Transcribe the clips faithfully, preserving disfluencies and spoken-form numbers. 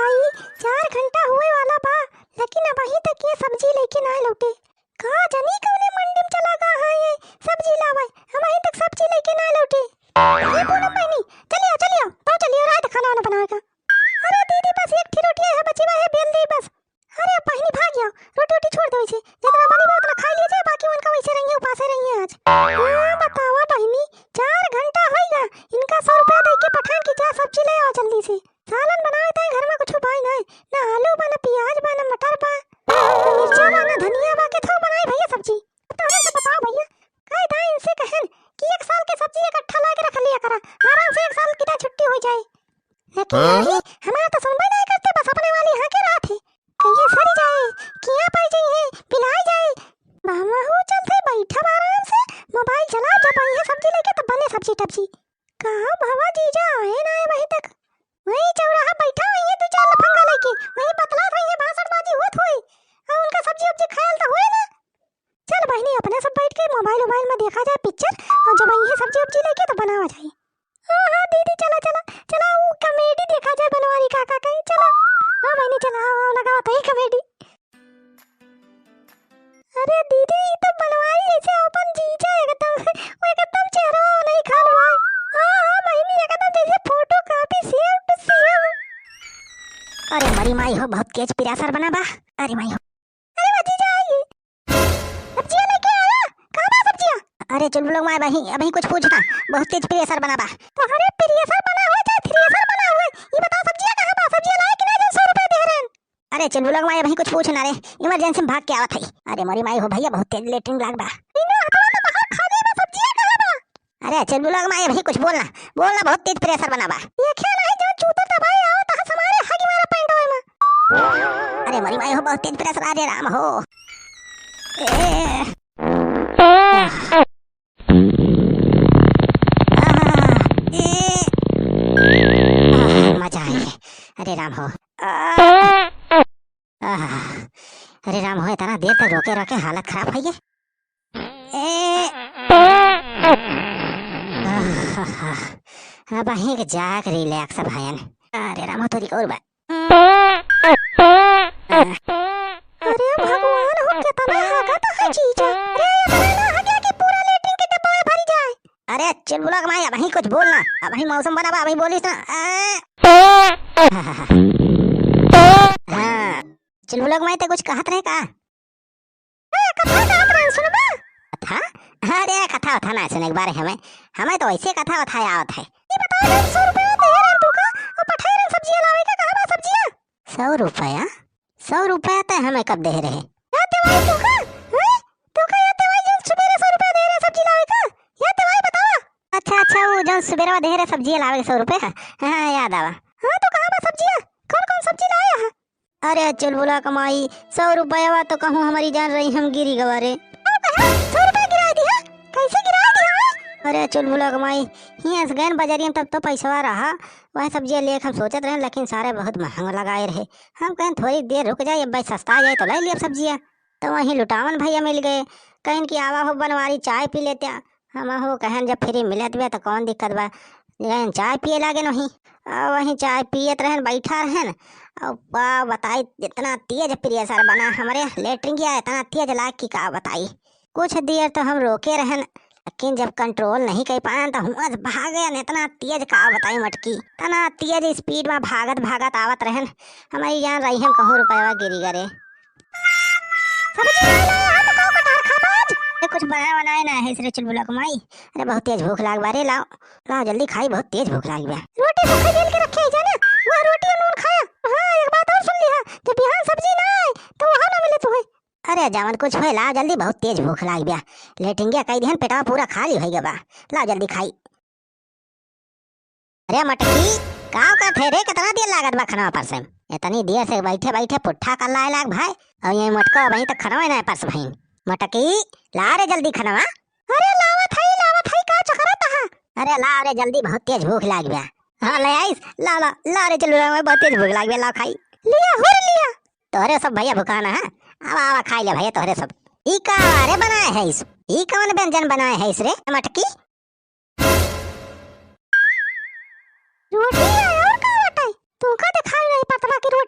ई चार घंटा हुए वाला बा, लेकिन अबहीं तक ये सब्जी लेके नाय लौटे। का जानी कौने मंडी में चला गा है ये सब्जी लावे, अबहीं तक सब्जी लेके नाय लौटे। ए पूनम बहिनी, चलिया, चलिया, तो चलिया, रात खाना वाना बनावे का। अरे दीदी, बस एक ठी रोटी है बची बा, है बेल दी बस। अरे बहिनी, भाग जाओ, रोटी वोटी छोड़ दो इसे, जितना बनी बा उतना खा लीजिए, बाकी उनका वैसे रहिए, उपासे रहिए आज। हाँ, बतावा बहिनी, चार घंटा होइगा, इनका सौ रुपया दे के पठान की जा सब्जी ले आओ जल्दी से। सालन बनावे ताई घर में कुछ उपाय नहीं, ना आलू बा, ना प्याज बा, ना मटर बा, ना मिर्चा बा, ना धनिया बा, के थो बनाई भैया सब्जी। तो हमसे बताओ भैया, कह दा इनसे कहन कि एक साल के सब्जी इकट्ठा ला के रख लिया करा, आराम से एक साल की छुट्टी हो जाए। लेकिन नहीं, हमारा तो सुनबे नहीं करते, बस अपने वाली हाँ के रहा थे। कहिए सरी जाए, किया पाई जाइए, पिलाई जाए। बाबा हो चलते बैठा आराम से, मोबाइल चलाओ, जब आई है सब्जी लेके तो बने सब्जी टब्जी। कहाँ भवा जीजा आए ना आए वहीं तक? वहीं चौराहा बैठा हुई है, दो चार लफंगा लेके, वहीं बतलात हुई है, भाषण बाजी होत हुई। और उनका सब्जी उब्जी खायल तो हुए ना। चल बहिनी, अपने सब बैठ के मोबाइल उबाइल में देखा जाए पिक्चर, और जब आई है सब्जी उब्जी लेके तो बनावा जाए। हाँ, हाँ, दीदी, चला, चला, चला, वो कॉमेडी देखा जाए, बनवारी काका कहीं, चला। हाँ, बहिनी, चला, हाँ, हाँ, लगावा तो ही कॉमेडी। अरे दीदी, ई तो बनवारी जैसे अपन जीजा एकदम, वो एकदम चेहरा नहीं खान हुआ। हाँ, हाँ, बहिनी, एकदम जैसे फोटो कॉपी, same to same। अरे मरी माई हो, बहुत तेज प्रेशर बना बा। अरे माई हो। अरे भतीजा, ये सब्जिया लेके आया? कहाँ बा सब्जिया? अरे चुलबुलवा माई, अबहीं, अबहीं कुछ पूछ ना, बहुत तेज प्रेशर बना बा। तो अरे प्रेशर बना हुआ चाहे थ्रेशर बना हुआ, ये बताओ सब्जिया कहाँ बा? सब्जिया लाए कि ना, जो सौ रुपया दे रहे हैं? अरे चुलबुलवा माई, अबहीं कुछ पूछ ना रे, इमरजेंसी में भाग के आवत है। अरे मोरी माई हो भैया, बहुत तेज लेटरिन लाग बा। इनो हथवा तो बाहर खाली बा, सब्जिया कहाँ बा? अरे चुलबुलवा माई, अबहीं कुछ बोल ना, बोल ना, बहुत तेज प्रेशर बना बा। ये क्या नहीं, जो चूतर दबाए आओ, तहाँ समारे हगी मारा पैंटवा में। अरे मोरी माई हो, बहुत तेज प्रेशर, अरे राम हो। ए। आह, ए। आह, मजा आई। अरे राम हो। आह। आह। अरे राम हो, इतना देर तक रोके रोके हालत खराब है ये। ए। आह, अबहीं के जाके रिलैक्स भयन। अरे राम हो, तोरी और बा। अरे भगवान हो, कितना हगत है जीजा। रे, इतना ना हगे कि पूरा लेटरिन के डब्बा में भरी जाए। अरे चुलबुलवा माई, अबहीं कुछ बोल ना, अबहीं मौसम बना बा, अबहीं बोलिस ना। आ। हाँ, चुलबुलवा माई, ते कुछ कहत रहे का? ए, कथा कहत रहन, सुनबा? कथा? अरे, कथा उथा ना सुने के बारे हमें, हमें तो वैसे कथा उथा आवत है। ये बताओ, जौन सौ रुपया दे रहन तू का, और पठाए रहन सब्जिया लावे का, कहाँ बा सब्जिया? सौ रुपया? सौ रुपया ते हमें कब दे रहे? या तेवाई तू का? हैं? तू का या तेवाई जौन सुबेरे सौ रुपया दे रहे सब्जी लावे का? या तेवाई बतावा। अच्छा, अच्छा, वो जौन सुबेरवा दे रहे सब्जिया लावे के सौ रुपया? हाँ, याद आवा। हाँ, तो कहाँ बा सब्जिया? कौन कौन सब्जी लाया है? अरे चुलबुलवा माई, सौ रुपयवा तो कहूँ हमारी जान रही, हम गिरी गवा रे। का कहा? सौ रुपया गिराई दिहा? कैसे गिराई दिहा? अरे चुलबुलवा माई, हियाँ से गए न बजरिया में तब तो पैसवा रहा, वह सब्जिया लेके हम सोचत रहे, लेकिन सारे बहुत महंग लगाए रहे। हम कहें थोड़ी देर रुक जाए, अब भाई सस्ता आ जाए तो ले लिया सब्जिया। तो वहीं लुटावन भैया मिल गए, कहें कि आवा हो बनवारी, चाय पी लेते। हमहू कहेन जब फ्री मिलत बा तो कौन दिक्कत बा। गएन चाय पिए लागेन वहीं। और वहीं चाय पियत रहेन, बैठा रहेन। और का बताई, इतना तेज प्रेशर बना हमरे लेटरिन किया, इतना तेज लाग कि का बताई। कुछ देर तो हम रोके रहेन, लेकिन जब कंट्रोल नहीं कर पाएन तो हुआं से भागेन, इतना तेज का बताई मटकी, इतना तेज स्पीड में भागत भागत आवत रहेन। हमारी जान रही हम कहूँ रुपया गिरी गरे। सब्जी ना लाया है तो का कटहर खाबा आज? ए, कुछ बनाए बनाए ना है इसरे चुलबुलवा माई। अरे बहुत तेज भूख लाग बा रे, लाओ, लाओ जल्दी खाई, बहुत तेज भूख लाग बा। रोटी सूखा बेल के रखे है जाने, वह रोटी और नून खाया। हाँ, एक बात और सुन लिहा, जब बिहान सब्जी ना आए तो वहाँ ना मिले तुहे। अरे जवन कुछ होए, लाओ जल्दी, बहुत तेज भूख लाग बा। लेटिंगिया कई दिहन, पेटवा पूरा खाली होई गवा, लाओ जल्दी खाई। अरे मटकी, का करत है रे? कितना देर लागत बा खाना परसे में? इतनी देर से बैठे बैठे पुट्ठा कर लाए लाग भाई, और ये मटको अबहीं तक खाना ना परस भाई। मटकी, ला रे जल्दी खाना। अरे लावत है, लावत है, का चकरा तहा? अरे ला रे जल्दी, बहुत तेज भूख लाग बा। हाँ ले आइस, ला ला ला रे, चलो रे, बहुत तेज भूख लाग बा, ला खाई। लिया हुर लिया। तोहरे सब भैया भुखाना है, आवा आवा खाई ले भैया तोहरे सब। ई का रे बनाए है इस, ई कौन व्यंजन बनाए है इस रे मटकी? रोटी है और का बाटे? तुमका देखाई नहीं पड़त बा कि रोटी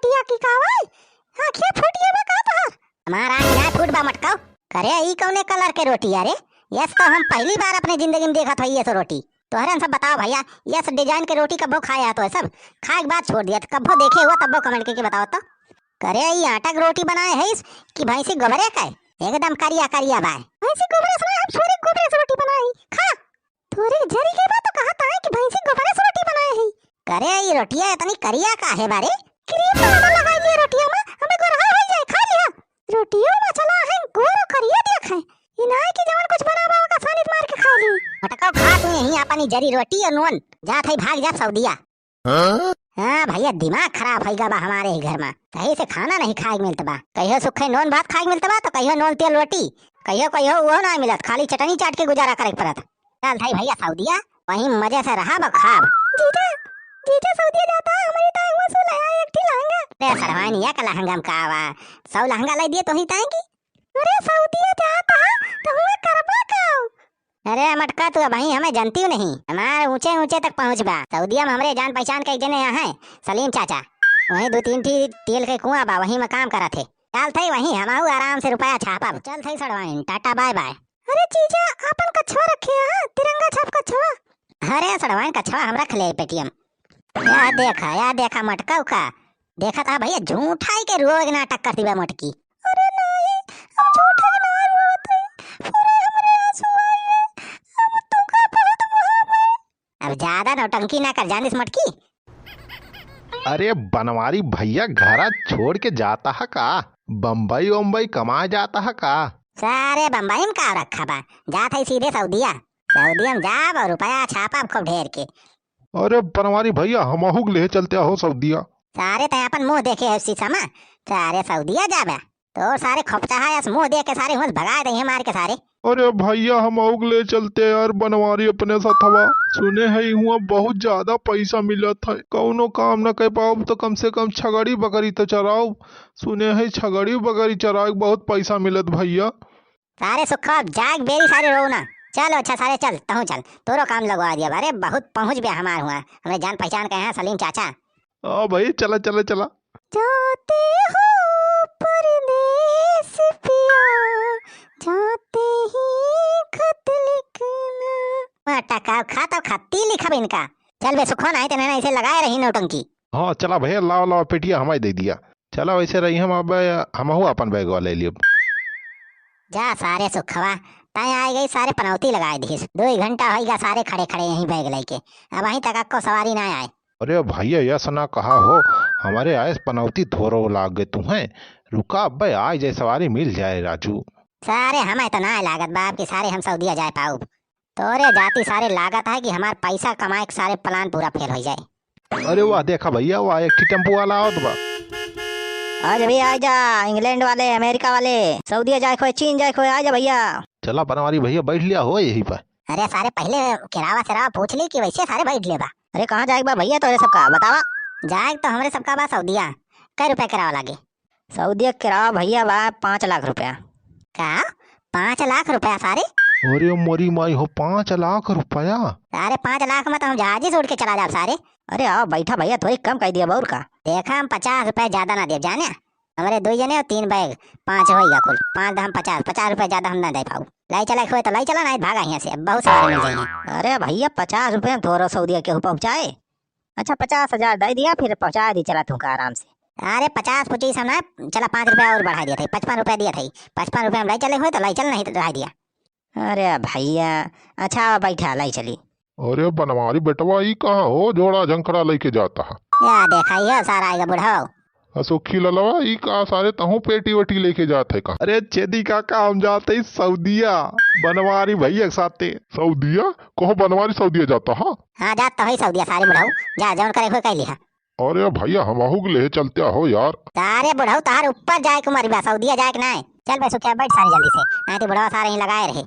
अरे, ई कौने colour के रोटी है रे? यस तो हम पहली बार अपने जिंदगी में देखत हई यस रोटी। तोहरे सब बताओ भैया, यस design के रोटी कब्बो खाए आतो है सब? खाए के बाद छोड़ दिया, तो कब्बो देखे हुआ तब्बो comment करके बताओ तो। करे, ई आटा के रोटी बनाए है कि भैंसी गोबरे का है? एकदम करिया करिया बाय। भैंसी गोबरे से ना, हम सूर्य गोबरे से रोटी बनाई। खा। तोरे जरी के बा तो कहत है कि भैंसी गोबरे से रोटी बनाए है। करे, ई रोटिया इतनी करिया का है बारे? Cream powder लगाई लिए रोटिया में, हमें गोरहा हो जाए, खा लिया। रोटियो में चला है गोर करिया देख है। ई ना है कि जवन कुछ बना बा ओका सानित मार के खा ली। मटका खा तू यहीं अपनी जरी रोटी और नून। जात है भाग जा सऊदिया। हाँ? हाँ भैया, दिमाग खराब होइगा बा हमारे ही घर में। कहीं से खाना नहीं खाए के मिलत बा। कहियो सुखे नून भात खाए के मिलत बा, तो कहियो नून तेल रोटी, कहियो कहियो वो ना मिलत, खाली चटनी चाट के गुजारा करे के पड़त। चल थाई भैया सऊदिया, वहीं मजे से रहा बा खाब। जीजा, जीजा सऊदिया जाता, हमारी ताई हुआ सो ले आए एक ठी लहंगा। अरे सरवाइन, या का लहंगा में का बा? सौ लहंगा लाई दिए तो ही ताई की। अरे सऊदिया जाता, तो हुआ करबा का? अरे मटका, तू अबहीं हमें जनतियो नहीं, हमार ऊंचे ऊंचे तक पहुँच बा। सऊदिया में हमरे जान पहचान के एक जने यहाँ है, सलीम चाचा। वहीं दो तीन ठी तेल के कुआं बा, वहीं में काम करत है। चल थई वहीं, हमहू आराम से रुपया छापब। चल थई सड़वाइन, टाटा बाय बाय। अरे जीजा, आपन कछवा रखे हैं, तिरंगा छाप कछवा। अरे सड़वाइन, कछवा हम रख ले पेटीएम। या देखा, या देखा मटका उका। देखा था भैया, झूठाई के रोज नाटक करती बा मोटकी। अरे नहीं, हम झूठा के ना रोत है। अरे हमरे आंसू आई है। हम तुमका बहुत मोहब है। अब ज्यादा नौटंकी ना कर, जानिस मोटकी। अरे बनवारी भैया, घरा छोड़ के जाता है का? बम्बई उम्बई कमाए जाता है का? सारे बम्बई में का रखा बा, जात है सीधे सऊदिया। सऊदिया में जाब और रुपया छापब खूब ढेर के। अरे बनवारी भैया, हमहू के ले चलते हो सऊदिया। सारे तै अपन मुंह देखे है शीशा में, सारे सऊदिया जाबे। तो सारे खोपचा है, अस मुंह देख के सारे हुआं से भगा दे हैं मार के सारे। अरे भैया, हमहू के ले चलते यार बनवारी अपने साथवा। सुने है हुआं बहुत ज्यादा पैसा मिलत है, कौनो काम न कर पाओ तो कम से कम छगड़ी बकरी तो चराओ। सुने है छगड़ी बकरी चराए के बहुत पैसा मिलत भैया। सारे सुखा, जाग बेरी सारे रो ना। चल अच्छा सारे चल, तहूँ चल, तोरो काम लगवा दिया। अरे बहुत पहुँच बे हमार हुआं, हमरे जान पहचान के हैं सलीम चाचा। हाँ भाई, चला, चला, चला। जाते हो परदेस पिया, जाते ही खत लिखना। टका खा तो खत्ती लिखब इनका। चल बे सुखो, नहीं तो नहीं, इसे लगाए रही नौटंकी। हाँ, चला भैया, लाओ, लाओ, पेटिया हमारे दे दिया। चला, वैसे रही हम अब, हमहू अपन बैगवा ले लियो। जा सारे सुखवा, तय आए गई सारे पनौती लगाए दिस। दो ही घंटा होइगा सारे खड़े खड़े यहीं बैग लेके, अब वहीं तक अक्को सवारी ना आए। अरे भैया, यस ना कहा हो, हमारे आयस पनौती थोरो लाग गए तुम्हें। रुका, अब्बे आ जाए, सवारी मिल जाए राजू। सारे हमें तो ना लागत बा कि सारे हम सऊदिया जाए पाउब। तोरे जाती सारे लागत है कि हमार पैसा कमाए के सारे plan पूरा fail हो जाए। अरे वाह, देखा भैया, वाह, एक ठी टेम्पो वाला आवत बा। आ जा भैया, आ जा, इंग्लैंड वाले, अमेरिका वाले, सऊदिया जाए खोए, चीन जाए खोए, आ जा भैया। चला बनवारी भैया, बैठ लिया हो यही पर। अरे सारे पहले किरावा सिरावा पूछ ली कि वैसे सारे बैठ ले बा। अरे कहाँ जाए बा भैया तोरे सबका, बतावा। जाए तो हमरे सबका बा सऊदिया। कै रुपया किरावा लागे? सऊदिया किरावा भैया बा पाँच लाख रुपया। का? पाँच लाख रुपया सारे? अरे मोरी माई हो, पाँच लाख रुपया? अरे पाँच लाख में तो हम जहाज ही से उड़ के चला जाब सारे। अरे आओ बैठा भैया, थोड़ी कम कर दिया बउर का। देखा हम पचास रुपया ज्यादा ना देब जाने। हमरे दो जने और तीन बैग, पाँच होइगा कुल। पाँच दहम पचास, पचास रुपया ज्यादा हम ना दे पाउब। लाई चला खोए तो लाई चला, नहीं भागा यहाँ से, अब बहुत सवारी मिल जाएंगे। अरे भैया, पचास रुपया में थोरो सऊदिया केहू पहुँचाए? अच्छा, पचास हजार दे दिया, फिर पहुँचा दी चला तुमका आराम से। अरे पचास पच्चीस हम ना, चला पाँच रुपया और बढ़ा दिया था, पचपन रुपया दिया था, पचपन रुपया हम लाई चले खोए तो लाई चल, नहीं तो रह दिया। अरे भैया, अच्छा बैठा, लाई चली। अरे बनवारी बेटवा, ई कहाँ हो जोड़ा झंखड़ा लेके जाता है? या देखा, ये सारा आएगा बुढ़ाओ। असुखी ललवा, ई का सारे तहूँ पेटी वेटी लेके जात है का? अरे छेदी काका, हम जात ही सऊदिया, बनवारी भैया के साथे। सऊदिया? कहो बनवारी सऊदिया जाता है? हाँ, जात तो है सऊदिया सारे बुढ़ाऊ, जा जौन करे खोए कह लिहा। अरे भैया, हमहू के ले चलते हो यार। सारे बुढ़ऊ तहार ऊपर जाए के मरी बा, सऊदिया जाए के नाय। चल बे सुखिया, बैठ सारे जल्दी से, नाय तो बुढ़वा सारे ही लगाए रहे।